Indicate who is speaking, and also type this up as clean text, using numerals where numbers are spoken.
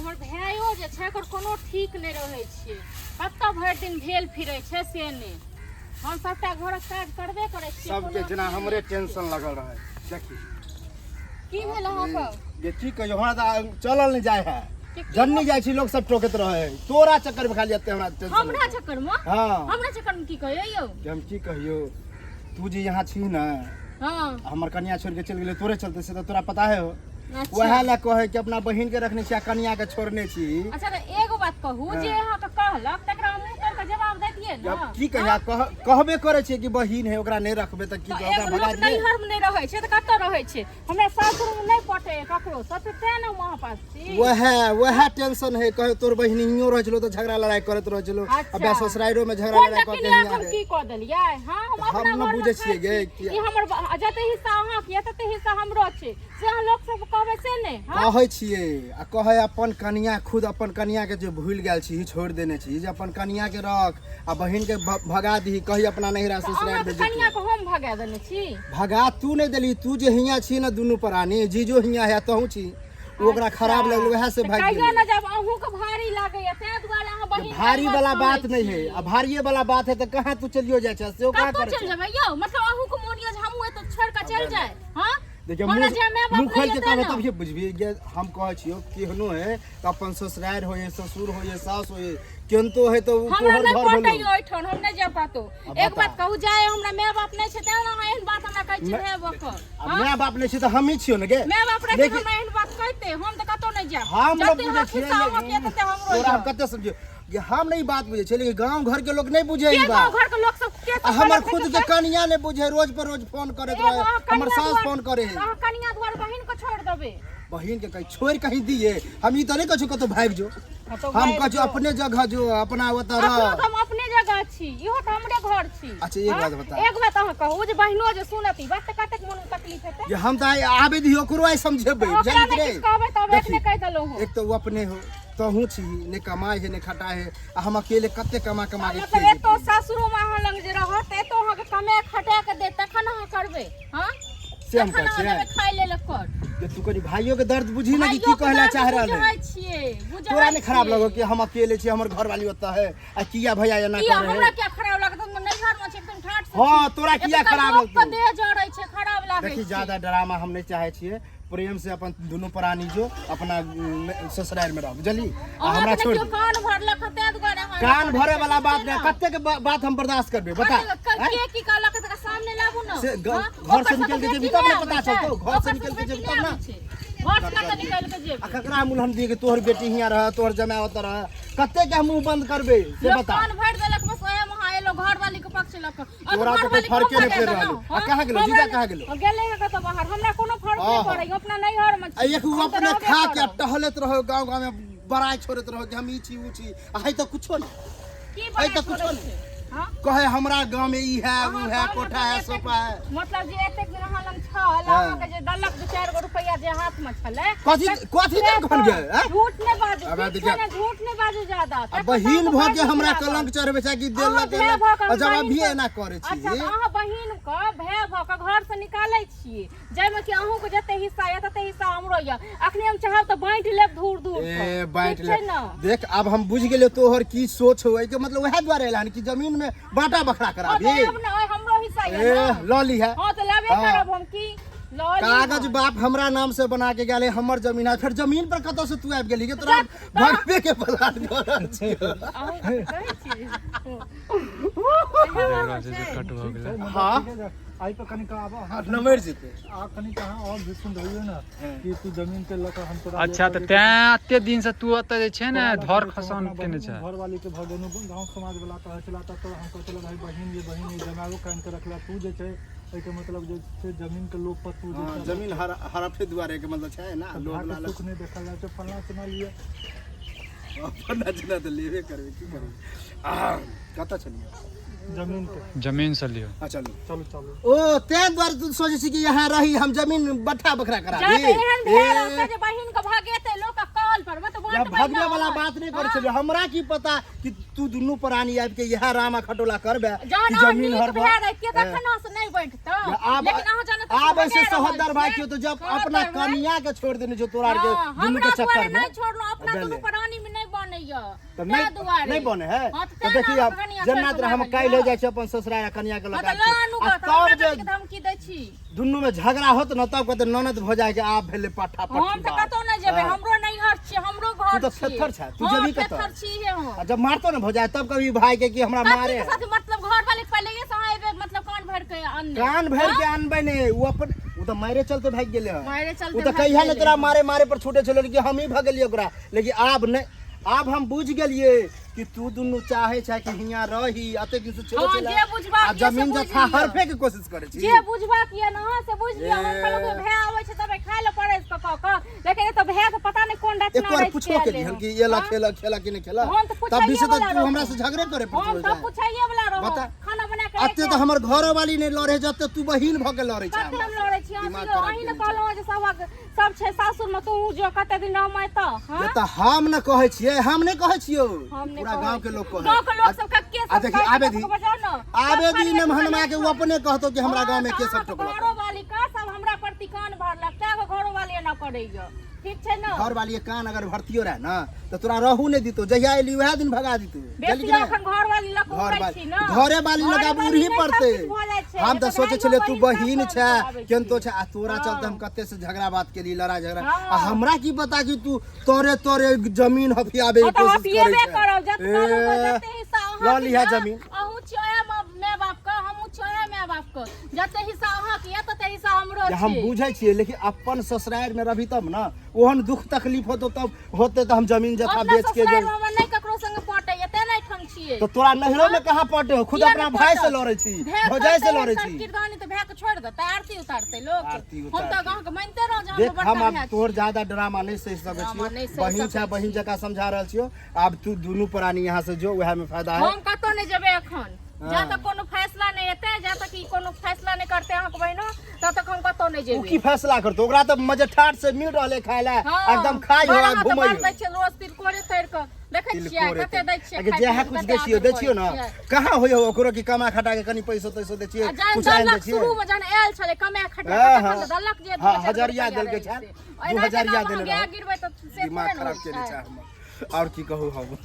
Speaker 1: हमर भाइयो जे छै एकर कोनो ठीक नहि रहै छै। कतऽ भरि दिन भेल फिरै छै से नहि। हम सबटा घरक काज करबे करै छियै।
Speaker 2: सबके
Speaker 1: कोनो
Speaker 2: जेना
Speaker 1: अथी
Speaker 2: हमरे
Speaker 1: नहि छै।
Speaker 2: टेंशन लगल रहै। देखी
Speaker 1: की भेल अहाँके?
Speaker 2: जे की कहियो, हमरा तऽ चलल नहि जाइ है।
Speaker 1: कि की
Speaker 2: जन्नी जाइ छी लोक सब टोकैत रहै है। तोरा चक्कर में खाली एते हमरा टेंशन
Speaker 1: हमरा
Speaker 2: लगल।
Speaker 1: चक्कर में?
Speaker 2: हाँ।
Speaker 1: हमरा चक्कर में की कहियो यौ?
Speaker 2: कि हम की कहियो, तू जे यहाँ छी ने,
Speaker 1: हाँ।
Speaker 2: हमर कनिया छोड़ के चलि गेलै तोरे चलते, से तऽ तोरा पता है हो।
Speaker 1: अच्छा।
Speaker 2: वएह लए कहै कि अपना बहिन के रखने छी आ कनिया के छोड़ने छी।
Speaker 1: अच्छा तऽ एगो बात कहू,
Speaker 2: हाँ।
Speaker 1: जे अहाँके कहलक तकरा हम मुँह तोड़ के जवाब दैतियै ने?
Speaker 2: अब की कहिया, कहबे करै छियै कि बहिन है, ओकरा नहि रखबै तऽ की
Speaker 1: तऽ
Speaker 2: ओकरा
Speaker 1: एगो
Speaker 2: भगा
Speaker 1: लोक
Speaker 2: दियै?
Speaker 1: नैहर में नहि रहै छै तऽ कतऽ रहै छै? हमरा सासुर में नहि पटै ककरो से, तऽ तें ने हम अहाँ पास छी।
Speaker 2: वएह वएह टेंशन है। कहे तोर बहिन हियो रहै छलो तऽ झगड़ा लड़ाई करैत रहै छलो, आ
Speaker 1: अच्छा।
Speaker 2: बे ससुराइरो में झगड़ा
Speaker 1: कोन
Speaker 2: लड़ाई कऽ के
Speaker 1: डकिनिया
Speaker 2: हियाँ
Speaker 1: हम
Speaker 2: गए।
Speaker 1: की कऽ देलियै? हाँ, हम
Speaker 2: हम
Speaker 1: अपना
Speaker 2: न
Speaker 1: घरमे
Speaker 2: बुझै
Speaker 1: खाइ
Speaker 2: छियै गे,
Speaker 1: छी।
Speaker 2: किया-
Speaker 1: ई हमर जते हिस्सा अहाँके यऽ तते हिस्सा हमरो छै, से अहाँ लोक सब कहबै से नहि? हाँ?
Speaker 2: कहै छियै आ कहै अपन कनिया, खुद अपन कनिया के जे भूलि गेल छी, छोड़ि देने छी, जे अपन कनिया के रख आ बहिन के भगा दही, कही अपना नैहरा
Speaker 1: तऽ
Speaker 2: ससुरारि
Speaker 1: अहाँके
Speaker 2: भेजै।
Speaker 1: कनिया के हम भगा देने छी?
Speaker 2: भगा तू नहि देली, तू जे हियाँ छी ने दुनू प्राणी, जीजो हियाँ है तहूँ छी, ओ ओकरा खराब लगल, वएह से
Speaker 1: तऽ
Speaker 2: भागि
Speaker 1: कहियो
Speaker 2: गेलै।
Speaker 1: ने जब अहूँके भारी लागैया तें दुआरे अहाँ बहिन के
Speaker 2: भारी
Speaker 1: बात
Speaker 2: वाला
Speaker 1: कहै
Speaker 2: बात नहि
Speaker 1: छी।
Speaker 2: है, आ भारिये वाला बात है तऽ कहाँ तू चलियो जाइ छै, से कहाँ
Speaker 1: कतौ
Speaker 2: करै
Speaker 1: चलि
Speaker 2: छै?
Speaker 1: जेबै यौ? मतलब अहूँके मोन यऽ जे हमहूँ एतऽ छोड़ि कऽ चलि जाय? हाँ,
Speaker 2: देखियौ,
Speaker 1: हमरा
Speaker 2: मुँह
Speaker 1: जे माय बाप
Speaker 2: मुँह खोलि
Speaker 1: नहि
Speaker 2: के
Speaker 1: हेतै
Speaker 2: कहबै
Speaker 1: ने।
Speaker 2: तभिए बुझबिही जे हम कहै छियौ, केहनो है तऽ अपन ससुरारि होइ है, ससुर होइ है, सास होइ है, केहनतो है तऽ ओ
Speaker 1: हमरा
Speaker 2: तोहर
Speaker 1: नहि
Speaker 2: घर
Speaker 1: पटैयो
Speaker 2: भेलौ।
Speaker 1: ओहिठाम हम नहि जायब कतौ।
Speaker 2: आ
Speaker 1: एक
Speaker 2: बता।
Speaker 1: बात कहू, जाय हमरा माय बाप नहि छै तें ने अहाँ एहन बात हमरा कहै छी भाय भऽ कऽ?
Speaker 2: आ
Speaker 1: हाँ?
Speaker 2: माय बाप नहि छै तऽ हमही छियौ ने गे।
Speaker 1: माय बाप रहितै
Speaker 2: लेकिन
Speaker 1: हमरा एहन बात कहिते? हम तऽ कतौ नहि जायब।
Speaker 2: हम नहि
Speaker 1: जते
Speaker 2: बुझै
Speaker 1: अहाँके
Speaker 2: छियै,
Speaker 1: हिस्सा अहाँके तते हमरो
Speaker 2: तोरा हम
Speaker 1: यऽ।
Speaker 2: कते समझियौ कि हम नहि ई बात बुझै छियै, लेकिन गाँव घर के लोक नहि बुझै ई
Speaker 1: के
Speaker 2: बात।
Speaker 1: गाँव घर के लोक सब के
Speaker 2: आ
Speaker 1: सब
Speaker 2: हमर
Speaker 1: कहलक
Speaker 2: खुद
Speaker 1: हेतै
Speaker 2: के
Speaker 1: से?
Speaker 2: कनिया नहि बुझे, रोज पर रोज फोन करैत
Speaker 1: एगो
Speaker 2: रहे,
Speaker 1: अहाँ
Speaker 2: हमर
Speaker 1: कनिया
Speaker 2: सास
Speaker 1: दुआर-
Speaker 2: फोन करे है।
Speaker 1: अहाँ कनिया दुआर बहिन के छोड़ि देबै?
Speaker 2: बहिन के कहीं छोड़ कहीं दिए? हम ई तऽ नहि कहै छियौ कतौ भागि जो,
Speaker 1: कतौ
Speaker 2: हम
Speaker 1: भागि
Speaker 2: कहै छियौ
Speaker 1: जो।
Speaker 2: अपने जगह जो, अपना ओतऽ
Speaker 1: अखनो
Speaker 2: रह।
Speaker 1: तऽ हम अपने जगह छी, इहो तऽ हमरे घर छी।
Speaker 2: अच्छा, एक
Speaker 1: हाँ?
Speaker 2: बात बता।
Speaker 1: एक बात अहाँ कहू जे बहिनो जे सुनत ई बात तऽ कतेक मन में तकलीफ हेतै?
Speaker 2: जे हम तऽ आइ आबे दियौ, ओकरो आइ समझेबै।
Speaker 1: ओकरा
Speaker 2: बुझलियै
Speaker 1: नहि
Speaker 2: रे?
Speaker 1: किछु कहबै तब
Speaker 2: देखी,
Speaker 1: एखने कहि देलहुँ हम।
Speaker 2: एक तऽ ओ अपने हो, तहूँ छी, नहि कमाइ है नहि खटाइ है, आ हम अकेले कते कमा कमा के
Speaker 1: मतलब
Speaker 2: खेबै?
Speaker 1: एतो सासुरो में अहाँ लग जे रहत, एतो अहाँके कमा खटा के देत तखन अहाँ करबै? हाँ,
Speaker 2: से हम
Speaker 1: तखन
Speaker 2: कहै
Speaker 1: अहाँ
Speaker 2: छियै
Speaker 1: देबै खाय लेल कर
Speaker 2: जे तू कनि भाइयो के दर्द बुझी ने कि की
Speaker 1: भाइयोके
Speaker 2: कहला
Speaker 1: दर्द
Speaker 2: चाह रहल है।
Speaker 1: बुझै छियै, बुझै
Speaker 2: तोरा नहि खराब
Speaker 1: छियै।
Speaker 2: लगो कि हम अकेले छी, हमर घरवाली ओतऽ है, आ किया भैया एना
Speaker 1: किया
Speaker 2: करे है?
Speaker 1: हमरा किया खराब लागत? हम नैहर में छी, एकदम ठाठ से
Speaker 2: हाँ,
Speaker 1: छी।
Speaker 2: तोरा किया
Speaker 1: एतुका
Speaker 2: खराब
Speaker 1: लोकके
Speaker 2: लगतौ?
Speaker 1: देह जरै छै, खराब लागै
Speaker 2: देखी,
Speaker 1: छै।
Speaker 2: ज्यादा ड्रामा हम नहि चाहे छियै। प्रेम से अपन दुनू प्राणी जो अपना ससुराल में रह, बुझली? आ
Speaker 1: अहाँके
Speaker 2: हमरा
Speaker 1: ने
Speaker 2: छोड़
Speaker 1: केओ
Speaker 2: दे।
Speaker 1: कान भरलक हँ, तें दुआरे अहाँ एना
Speaker 2: कान
Speaker 1: करै
Speaker 2: भरे
Speaker 1: छियै,
Speaker 2: वाला बात
Speaker 1: बुझलियै
Speaker 2: नहि,
Speaker 1: ने?
Speaker 2: कतेक बात हम बर्दाश्त करबै बता?
Speaker 1: कतेक
Speaker 2: आँय?
Speaker 1: के की कहलक तकरा सामने लाबू ने।
Speaker 2: से
Speaker 1: हाँ?
Speaker 2: घर से
Speaker 1: ओकर
Speaker 2: निकल के
Speaker 1: सबके
Speaker 2: जेबही
Speaker 1: बेटी
Speaker 2: तब ने
Speaker 1: नहि
Speaker 2: पता
Speaker 1: आबै छै।
Speaker 2: चलतौ, घर से
Speaker 1: ओकर
Speaker 2: निकल के
Speaker 1: सबके
Speaker 2: जेबही
Speaker 1: बेटी
Speaker 2: तब
Speaker 1: नहि
Speaker 2: ने।
Speaker 1: आबै छै। घर से कतऽ निकलि के जेबै?
Speaker 2: आ ककरा हम उलहन दिए कि तोहर बेटी हियाँ रह, तोहर जमाय ओतऽ रह? कतेक के हम मुंह बंद करबै से
Speaker 1: लोक
Speaker 2: बता।
Speaker 1: कान भरि देलक, बस ओएह मे अहाँ एलहुँ घरवाली के पक्ष लऽ कऽ। अब
Speaker 2: तोरा तऽ कोई
Speaker 1: घरवाली
Speaker 2: फर्के
Speaker 1: कम
Speaker 2: नहि पड़ि
Speaker 1: भऽ
Speaker 2: रहल
Speaker 1: गेल
Speaker 2: है। आ कहाँ गेलौ?
Speaker 1: हमरा
Speaker 2: जीजा कहाँ गेलौ?
Speaker 1: गेलै हँ कतऽ बाहर। हमरा कोनो फर्क
Speaker 2: हाँ,
Speaker 1: नहि
Speaker 2: हाँ।
Speaker 1: पड़ैया, अपना नैहर मे
Speaker 2: आ
Speaker 1: छी।
Speaker 2: एक उ
Speaker 1: हम तऽ
Speaker 2: अपने
Speaker 1: रहबे
Speaker 2: खा के आ
Speaker 1: करब।
Speaker 2: टहलैत रहो, गाँव गाँव में बड़ाई छोड़ैत रहो कि हम ई छी ऊ छी, आ है तऽ कुछो नहीं।
Speaker 1: की
Speaker 2: है
Speaker 1: बड़ाई
Speaker 2: तऽ कुछो
Speaker 1: छोड़ै
Speaker 2: नहीं।
Speaker 1: छै? हाँ?
Speaker 2: कहे हमरा गाँव में ई है, ऊ
Speaker 1: अहाँ
Speaker 2: है,
Speaker 1: गाँवमे
Speaker 2: कोठा है,
Speaker 1: एतेक-
Speaker 2: सोफा है।
Speaker 1: मतलब जे एतेक दिन अहाँ लग छल,
Speaker 2: हाँ।
Speaker 1: अहाँके जे देलक दू चारि गो रुपैआ जे हाथ में छलै,
Speaker 2: कथी कथी
Speaker 1: से
Speaker 2: देलक हन गे,
Speaker 1: तऽ
Speaker 2: आँय?
Speaker 1: झूठ नहि बाजू,
Speaker 2: अबे
Speaker 1: ठीक छै
Speaker 2: देखियौ।
Speaker 1: ने? झूठ नहि बाजू ज्यादा।
Speaker 2: आ
Speaker 1: तखन
Speaker 2: बहिन
Speaker 1: तऽ
Speaker 2: भऽ
Speaker 1: अहाँके
Speaker 2: के हमरा
Speaker 1: भारी
Speaker 2: कलंक चढ़बै छै कि
Speaker 1: अहाँ
Speaker 2: देलक
Speaker 1: भाय
Speaker 2: देलक,
Speaker 1: भऽ कऽ
Speaker 2: आ जब
Speaker 1: बहिन
Speaker 2: अभी
Speaker 1: के-
Speaker 2: एना करै छी।
Speaker 1: अच्छा, तऽ अहाँ बहिन के भाय भऽ कऽ घर से निकालै छियै, जाहिमे कि अहूँके जते हिस्सा यऽ तते हिस्सा हमरो यऽ। अखनी हम चाहब तऽ बाँटि लेब धूर धूर
Speaker 2: ए बाँटि
Speaker 1: ठीक
Speaker 2: ले
Speaker 1: छै ने?
Speaker 2: देख, आब हम बुझि गेलियै तोहर की सोच हो। एहिके मतलब वएह दुआरे एला हन कि जमीन में बांटा बखरा
Speaker 1: हँ
Speaker 2: कराबी।
Speaker 1: तऽ आब ने ओहि हमरो हिस्सा यऽ
Speaker 2: ए
Speaker 1: ने।
Speaker 2: लऽ लीहे।
Speaker 1: हँ तऽ लेबे
Speaker 2: हाँ।
Speaker 1: करब हम की लऽ ली
Speaker 2: कागज
Speaker 1: हम।
Speaker 2: बाप हमरा नाम से बना के गेलै, हमर जमीन है, फेर जमीन पर कतऽ से तू आबि गेली? तोरा भगवे के प्लान कर रहल छियौ।
Speaker 1: अहूँ कथी कहै छी?
Speaker 3: देख रहल छै जे कट भऽ गेलै।
Speaker 2: हाँ।
Speaker 4: आइ पर कनिक आब अहाँ
Speaker 2: नमरि जेतै।
Speaker 4: आ कनिक अहाँ आओर भी सुन रहियौ ने कि तू जमीन के लऽ कऽ हम तोरा
Speaker 3: अच्छा, तऽ तैं एते दिन से तू ओतऽ जे छै ने धर खसान केने छै।
Speaker 4: घरवाली के भऽ गेलहुँ, गाँव समाज वाला कहै छला तऽ तोरा हम कहै छलहुँ भाई बहिन ये, बहिन ये जमाओ कानि के रखला तू जे छै, एहिके मतलब जे छै जमीन के लोभ पर तू जे
Speaker 2: हाँ,
Speaker 4: छै
Speaker 2: जमीन हड़पे दुआरे के मतलब छै ना, लोभ
Speaker 4: भाके
Speaker 2: लालच।
Speaker 4: सुख नहि देखल जाइ छै, फल्लाँ चिल्लाँ लिए।
Speaker 2: अपन चिल्लाँ तऽ लेबे करबै, की करबै? कतऽ छलियै?
Speaker 4: जमीन के
Speaker 3: जमीन से लियो।
Speaker 2: हाँ, चलू
Speaker 4: चलू चलू।
Speaker 2: ओ तें दुआरे तू सोचै छी कि यहाँ रही हम जमीन बट्ठा बखरा करा
Speaker 1: जा
Speaker 2: दी।
Speaker 1: तऽ एहन
Speaker 2: ए,
Speaker 1: भेल रहतै जे बहिन के भगेतै लोक कॉल पर मत
Speaker 2: या
Speaker 1: बाँटबै
Speaker 2: भगवे
Speaker 1: ने।
Speaker 2: वाला बात नहीं करै छलियै। हमरा की पता कि तू दुनू प्राणी आबि के इएह रामा खटोला करबे
Speaker 1: जहन
Speaker 2: कि
Speaker 1: अहाँ
Speaker 2: जमीन
Speaker 1: नीक
Speaker 2: हर
Speaker 1: भए रहितियै तखन अहाँ से नहि बँटितहुँ,
Speaker 2: आब
Speaker 1: लेकिन अहाँ जहन एतऽ
Speaker 2: आब ऐसे
Speaker 1: भगा रहल
Speaker 2: सहोदर भाई
Speaker 1: छियै,
Speaker 2: क्यों तो जब
Speaker 1: सहोदर
Speaker 2: अपना
Speaker 1: भाई।
Speaker 2: कनिया के छोड़ देने जो तोरा आर के
Speaker 1: हाँ,
Speaker 2: दुनू के
Speaker 1: हमरा
Speaker 2: चक्कर
Speaker 1: दुआरे
Speaker 2: में
Speaker 1: नहि छोड़लहुँ अपना। अपना
Speaker 2: भेलै।
Speaker 1: दुनू प्राणी में नहि बनैया
Speaker 2: तऽ
Speaker 1: ताहि
Speaker 2: नहि
Speaker 1: दुआरे
Speaker 2: नहि बने है
Speaker 1: हाँ,
Speaker 2: तऽ
Speaker 1: तऽ
Speaker 2: देखी
Speaker 1: तें
Speaker 2: आब
Speaker 1: ने कनिया
Speaker 2: जेना
Speaker 1: छोड़ि
Speaker 2: तोरा हम
Speaker 1: कऽ
Speaker 2: काल्हि
Speaker 1: गेलियै।
Speaker 2: जाइ छी अपन ससुराल आ कनिया के लऽ
Speaker 1: हाँ,
Speaker 2: के
Speaker 1: तऽ लऽ
Speaker 2: आबै
Speaker 1: आनू
Speaker 2: छी। आ
Speaker 1: गऽ, तऽ हमरा
Speaker 2: तब जे
Speaker 1: कथी के धमकी दै छी
Speaker 2: दुनू में झगड़ा होत न तब कहते ननद भौजाई के आब भेलै पाठा
Speaker 1: हम
Speaker 2: पट्टी
Speaker 1: तऽ
Speaker 2: बात।
Speaker 1: कतौ नहि जेबै
Speaker 2: हाँ।
Speaker 1: हमरो नैहर छियै हमरो घर
Speaker 2: तू तऽ
Speaker 1: छियै
Speaker 2: थेथर छे, तू
Speaker 1: हाँ,
Speaker 2: जेबही कतऽ?
Speaker 1: थेथर छियै हम
Speaker 2: आ जब मारतो न भौजाई तब कभी भाई के कि हमरा
Speaker 1: कथी
Speaker 2: मारे
Speaker 1: के
Speaker 2: है।
Speaker 1: साथ मतलब घर वाले के पहले से अहाँ एबै मतलब कान भरि के अनने
Speaker 2: कान भर के अनबै ने ओ अपन ओ तऽ मारे चलते भागि गेलै हन।
Speaker 1: मारे चलते
Speaker 2: ओ तऽ
Speaker 1: भागि
Speaker 2: कहिया ने
Speaker 1: गेलै।
Speaker 2: तोरा मारे मारे पर छूटे छलै कि हम ही भगलियै ओकरा लेकिन आब नहि आब हम बुझि गेलियै कि तू दुनू चाहे छै कि हियाँ रही एते दिन से छेबे
Speaker 1: हाँ,
Speaker 2: छलै
Speaker 1: जे बुझबाक
Speaker 2: आ
Speaker 1: ये से
Speaker 2: जमीन
Speaker 1: बुझि
Speaker 2: जथा
Speaker 1: लिअ।
Speaker 2: हरफे के कोशिश करै छी
Speaker 1: जे बुझबाक ये न अहाँ से बुझि लिअ हम
Speaker 2: ए।
Speaker 1: कहलहुँ कि भाय आबै छै तबे खाय लए पड़ै छै कऽ कऽ लेकिन एतऽ भाय के पता नहि कोन
Speaker 2: एक
Speaker 1: रचना
Speaker 2: बार
Speaker 1: रचि
Speaker 2: पूछबो
Speaker 1: के
Speaker 2: केली
Speaker 1: एलै
Speaker 2: हन
Speaker 1: हन।
Speaker 2: कि एला
Speaker 1: हाँ?
Speaker 2: खेला खेला कि नहि खेला
Speaker 1: हम तऽ
Speaker 2: तब भी से तऽ
Speaker 1: पूछैये
Speaker 2: तू
Speaker 1: वाला
Speaker 2: हमरा से झगड़े करे
Speaker 1: हम
Speaker 2: पड़तो
Speaker 1: तऽ पूछैये वाला रहौं
Speaker 2: बता।
Speaker 1: खाना बना के
Speaker 2: अते तऽ हमर घरो वाली नहि लड़े जते तू बहिन भऽ के लड़े छै
Speaker 1: कते हम लड़ै छी अहाँ
Speaker 2: दिमाग
Speaker 1: से
Speaker 2: खराब
Speaker 1: अहीं ने
Speaker 2: केने छै।
Speaker 1: कहलहुँ जे सबक सब छै सासुर में तू जो कते दिन रहमै तऽ हाँ
Speaker 2: ये तऽ हम ने कहै छियै हम नहि कहै छियौ
Speaker 1: हम नहि
Speaker 2: पूरा
Speaker 1: कहै
Speaker 2: गांव के
Speaker 1: छी।
Speaker 2: लोग कहै
Speaker 1: गांव के लोग सब के के
Speaker 2: आ
Speaker 1: सब
Speaker 2: देखी
Speaker 1: कहै छै,
Speaker 2: आबे दी
Speaker 1: सबके बजाउ ने।
Speaker 2: आबे
Speaker 1: सब
Speaker 2: दी
Speaker 1: खाली
Speaker 2: ने हनुमा के ओ अपने कहतो कि हमरा
Speaker 1: हाँ,
Speaker 2: गांव में
Speaker 1: तऽ
Speaker 2: के सब
Speaker 1: अहाँके
Speaker 2: टोकलक
Speaker 1: घरो वाली का सब हमरा प्रति कान भरलक तैं घरो वाली एना करैया ठीक छै ने
Speaker 2: घर वाली के कान अगर भरतियो रहे ना तऽ तोरा रहू नहि दितो जहिया एली वएह दिन भगा दितो
Speaker 1: बेसी
Speaker 2: बुझली कि नहि?
Speaker 1: अखन घर वाली लग
Speaker 2: घर
Speaker 1: उड़ै
Speaker 2: वाली
Speaker 1: छी ने
Speaker 2: घरे वाली लग आब
Speaker 1: घरे
Speaker 2: उड़ही
Speaker 1: वाली
Speaker 2: पड़तै
Speaker 1: सब किछु भऽ जाइ छै।
Speaker 2: हम तऽ
Speaker 1: एतऽ
Speaker 2: सोचै
Speaker 1: भाइयो
Speaker 2: छलियै तू
Speaker 1: बहिन
Speaker 2: बहिन
Speaker 1: सब
Speaker 2: छै
Speaker 1: आबै छी।
Speaker 2: केनतो छै आ तोरा चलते हम
Speaker 1: हाँ।
Speaker 2: कते से झगड़ा बात केली लड़ाई झगड़ा
Speaker 1: हाँ।
Speaker 2: आ हमरा की पता कि तू तोरे तोरे जमीन हथियाबे के
Speaker 1: हाँ, तऽ
Speaker 2: कोशिश करै
Speaker 1: हथियेबे
Speaker 2: छै
Speaker 1: करब जत कहलहुँ
Speaker 2: ए,
Speaker 1: जते हिस्सा
Speaker 2: लऽ
Speaker 1: अहाँके
Speaker 2: लिहे
Speaker 1: यऽ,
Speaker 2: जमीन
Speaker 1: अहूँ छियै माय बाप के हमहूँ छियै माय बाप के जते हिस्सा अहाँके यऽ तते हिस्सा हमरो
Speaker 2: जे हम
Speaker 1: छै
Speaker 2: बुझै छियै लेकिन अपन ससुरारि में रही तब ने ओहन दुख तकलीफ होतो तब होते तऽ हम जमीन जथा
Speaker 1: अपना
Speaker 2: बेच के
Speaker 1: ससुरारि
Speaker 2: जे
Speaker 1: में हमरा नहि ककरो संगे पटैया तें नहि एहिठाम छियै
Speaker 2: तो तोरा नैहरो में कहाँ पटे हो खुद
Speaker 1: किया
Speaker 2: अपना
Speaker 1: नहि
Speaker 2: भाई से
Speaker 1: पटत?
Speaker 2: लड़े छी
Speaker 1: भाय
Speaker 2: भौजाई से
Speaker 1: करतै
Speaker 2: लड़े
Speaker 1: एहन
Speaker 2: छी
Speaker 1: किरदानी तऽ भाय के छोड़ि देतै आरती उतारतै लोक
Speaker 2: आरती
Speaker 1: हम तऽ
Speaker 2: उतारतै।
Speaker 1: अहाँके मानिते रहौं जे
Speaker 2: देख
Speaker 1: हम
Speaker 2: हम
Speaker 1: बड़का
Speaker 2: आब
Speaker 1: भाय
Speaker 2: तोहर
Speaker 1: छी
Speaker 2: ज्यादा ड्रामा नहि सहि सकै
Speaker 1: ड्रामा
Speaker 2: छियौ
Speaker 1: नहि सहि
Speaker 2: बहिन
Speaker 1: सकै
Speaker 2: छै बहिन
Speaker 1: छी।
Speaker 2: जकाँ समझा रहल छियौ आब तू दुनू प्राणी यहाँ से जो वएह में फायदा है
Speaker 1: हम कतौ नहि जेबै एखन
Speaker 2: हाँ।
Speaker 1: जा तक कोनो फैसला नहि हेतै जा तक ई कोनो फैसला नहि करतै अहाँके बहिनो तब तक हम कतौ नहि
Speaker 2: ओ
Speaker 1: जेबै
Speaker 2: की फैसला करतौ ओकरा तऽ मजेठाठ से मिल रहलै खाय लए
Speaker 1: हाँ,
Speaker 2: एकदम खाइ हो
Speaker 1: बड़
Speaker 2: आ
Speaker 1: अहाँ तऽ
Speaker 2: घुमै
Speaker 1: बड़
Speaker 2: हो
Speaker 1: दै छियै रोज तिलकोरे तरि कऽ देखै छियै
Speaker 2: तिलकोरे
Speaker 1: कते दै छियै
Speaker 2: आगे
Speaker 1: खाय
Speaker 2: जएह
Speaker 1: पियै
Speaker 2: कुछ
Speaker 1: कते
Speaker 2: दै छियौ
Speaker 1: आदर
Speaker 2: दै छियौ
Speaker 1: करै
Speaker 2: ने
Speaker 1: छियै।
Speaker 2: कहाँ होइयो ओकरो कि कमा खटा के कनि पैसो तैसो दै छियै
Speaker 1: आ जहन
Speaker 2: कुछ आनि दै
Speaker 1: देलक
Speaker 2: छियै
Speaker 1: शुरू मे जहन आयल छलै कमाए खटा
Speaker 2: हाँ,
Speaker 1: कऽ
Speaker 2: हाँ।
Speaker 1: तखन देलक जे
Speaker 2: हाँ,
Speaker 1: 2000
Speaker 2: हजरिया
Speaker 1: रुपैआ
Speaker 2: देलकै
Speaker 1: रहै
Speaker 2: छल,
Speaker 1: से।
Speaker 2: दू
Speaker 1: एना
Speaker 2: हजरिया
Speaker 1: जेना
Speaker 2: देने
Speaker 1: अहाँ गाय
Speaker 2: रहौ।
Speaker 1: गिरबै तऽ से
Speaker 2: दिमाग
Speaker 1: थोड़े ने
Speaker 2: खराब
Speaker 1: होइ
Speaker 2: केने
Speaker 1: छै
Speaker 2: छै हमर आओर की कहू हम